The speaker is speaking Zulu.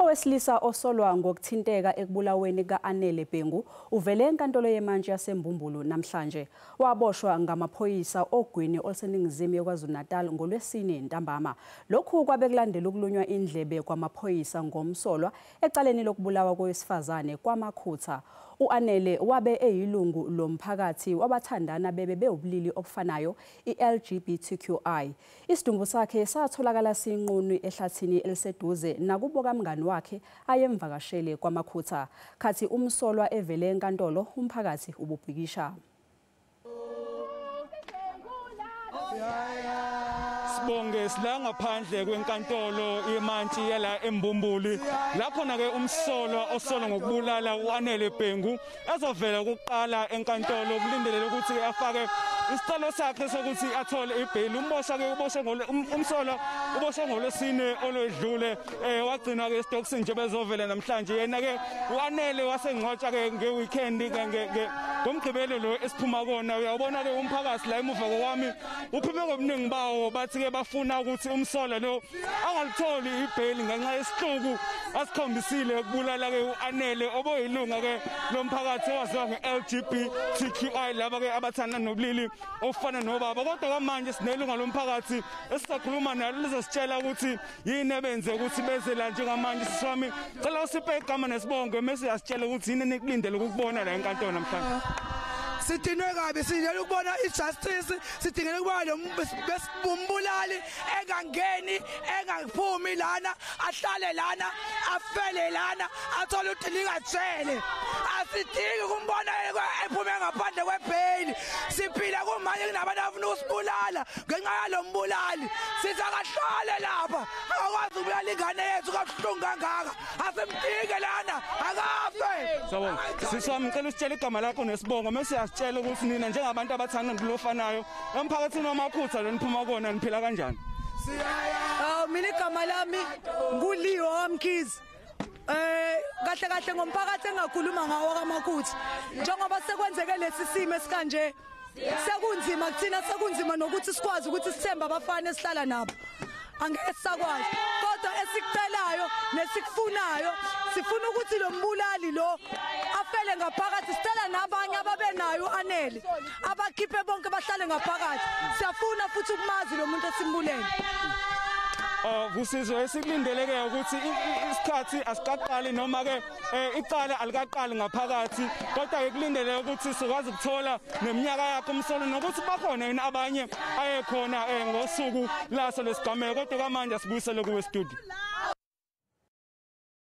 Owesilisa osolwa ngokuthinteka ekubulaweni ka-Anele Bhengu uvele enkantolo yemantshi yaseMbumbulu namhlanje. Waboshwa ngamaphoyisa ogwini oluseningizimu yeKwaZulu-Natal ngoLwesine ntambama. Lokhu kwabe kulandela ukulunywa indlebe kwamaphoyisa ngomsolwa ecaleni lokubulawa kowesifazane kwaMakhutha. U-Anele wabe eyilungu lomphakathi wabathandana bebe bewubulili obufanayo i-LGBTQI. Isidumbu sakhe satholakala sinqunu ehlathini eliseduze nakubo kamngani wakhe ayemvakashele kwaMakhutha. Khathi umsolwa evele enkantolo umphakathi ububhikisha. Sibonge sila ngaphandle kwenkantolo yemantshi yala eMbumbulu lapho na ke umsolwa osolwa ngokubulala uAnele Bhengu ezovela ukuqala enkantolo. Kulindeleke ukuthi afake isicelo sakhe sokuthi athole ibhayili. Umboshwa ke uboshwe umsolwa uboshwe ngolwesine olwedlule, wagcinwa ke esitokisini nje bezovela namhlanje. Yena ke uAnele wasengcwatshwa ke ngeweekend ngomgqibelo lo esiphuma kona. Uyabona ke umphakathi la emuva kwami uphume ngobuningi bawo, bathi ke bafuna ukuthi umsolwa lo angalitholi ibhayili ngenxa yesihluku asikhombisile ukubulala ke uAnele oboyilunga ke lomphakathi owaziwa nge-LGBTQI, laba ke abathanda nobulili ofana nobaba. Kodwa kwamanje sinelunga lomphakathi esisakhuluma nalo lizositshela ukuthi yini ebenze ukuthi beze la njengamanje. Siswami, cela usiphe igama nesibongo mase uyasitshela ukuthi yini enikulindele ukubona la enkantolo namhlanje. Sidinwe kabi, sidingela ukubona ijustice, sidingela ukubona lo umbulali engangeni, engaphumi lana, ahlale lana, afele lana, athole udilika jele. Asidingi ukumbona ephume ngaphandle kwebhayili. Siphila kumanje kunabantu abafuna ukusibulala ngenxa yalo mbulali. Sithi akahlale lapha, akakwazi ukubulala ingane yethu kabuhlungu kangaka. Asimdinge lana, akafe. Sawubona siswami, ngicela usitshele igama lakho nesibongo mase uyasitshela ukuthi nina njengabantu abathanda ngilofanayo emphakathini waMakhutha lo niphuma kona niphila kanjani. Mina igama lami nguLeo Mkhize. Kahle kahle ngomphakathi engakhuluma ngawo kaMakhutha, njengoba sekwenzeke lesi simo esikanje, sekunzima kuthina, sekunzima nokuthi sikwazi ukuthi sithembe abafana esihlala nabo, angeke sisakwazi. Kodwa esikucelayo nesikufunayo, sifuna ukuthi lo mbulali lo afele ngaphakathi. Sicela nabanye ababenayo uAnele abakhiphe bonke bahlale ngaphakathi. Siyafuna futhi ukumazi lo muntu esimbulele. Kusizwe esikulindeleke ukuthi isikhathi asikaqali noma ke icala alikaqali ngaphakathi, kodwa ke kulindeleke ukuthi sikwazi ukuthola neminyaka yakhe umsolwa nokuthi bakhona yini abanye ayekhona ngosuku laso lesigameko. Kodwa kwamanje asibuyisele kuwe studio.